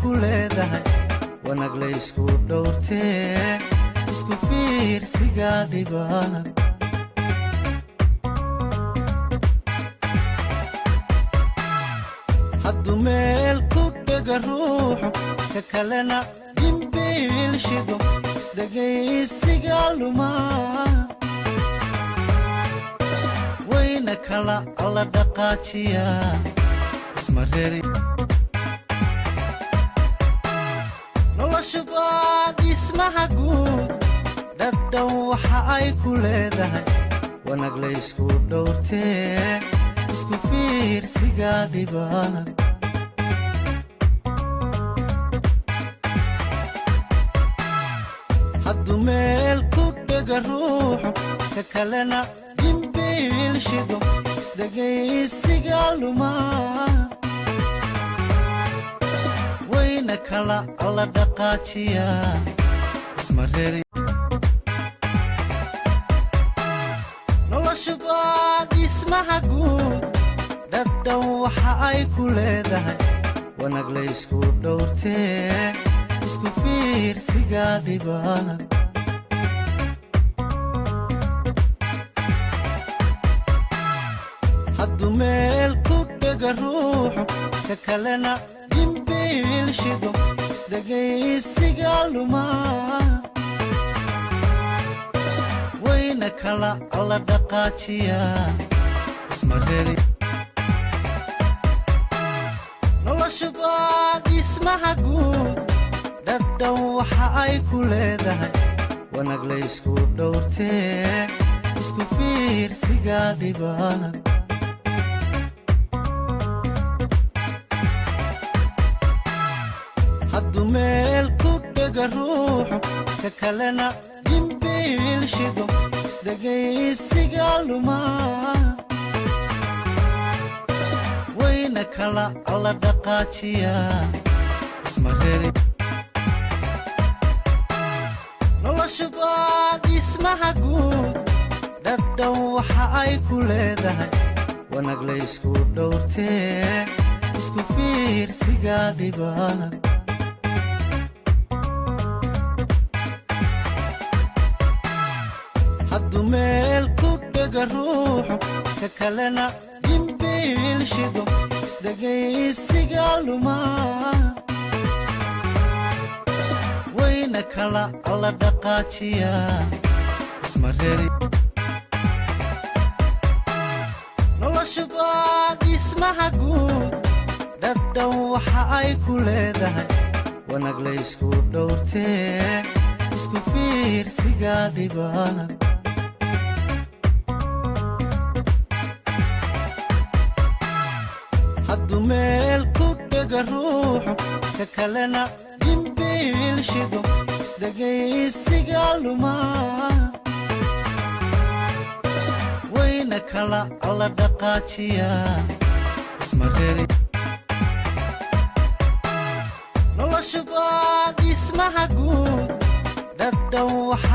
ku leedahay wanaag la isku dhowrtee, isku fiirsiga dhiba. Hadduu meel ku dhega ruuxu, ka kalena dhimbiil shido, isdhegaysiga lumaa, wayna kala alla dhaqaajiya isma reeri. Noloshu baa dhismaha guud, dhadhan waxa ay ku leedahay wanaag la isku dhowrtee, isku fiirsiga dhiba. Hadduu meel ku dhega ruuxu, ka kalena dhimbiil shido, isdhegaysiga lumaa, wayna kala alla dhaqaajiya isma reeri. Noloshu baa dhismaha guud, dhadhan waxa ay ku leedahay wanaag la isku dhowrtee, isku fiirsiga dhiba. Hadduu meel ku dhega ruuxu, ka kalena dhimbiil shido, isdhegaysiga lumaa, wayna kala alla dhaqaajiya isma reeri. Noloshu baa dhismaha guud, dhadhan waxa ay ku leedahay wanaag la isku dhowrtee, isku fiirsiga dhiba. Hadduu meel ku dhega ruuxu, ka kalena dhimbiil shido, isdhegaysiga lumaa, wayna kala alla dhaqaajiya isma reeri. Noloshu baa dhismaha guud, dhadhan waxa ay ku leedahay wanaag la isku dhowrtee, isku fiirsiga dhiba. Hadduu meel ku dhega ruuxu, ka kalena dhimbiil shido, isdhegaysiga lumaa, wayna kala alla dhaqaajiya isma reeri. Noloshu baa dhismaha guud, dhadhan waxa ay ku leedahay wanaag la isku dhowrtee, isku fiirsiga dhiba. Hadduu meel ku dhega ruuxu, ka kalena dhimbiil shido, isdhegaysiga lumaa, wayna kala alla dhaqaajiya isma reeri. Noloshu baa dhismaha guud,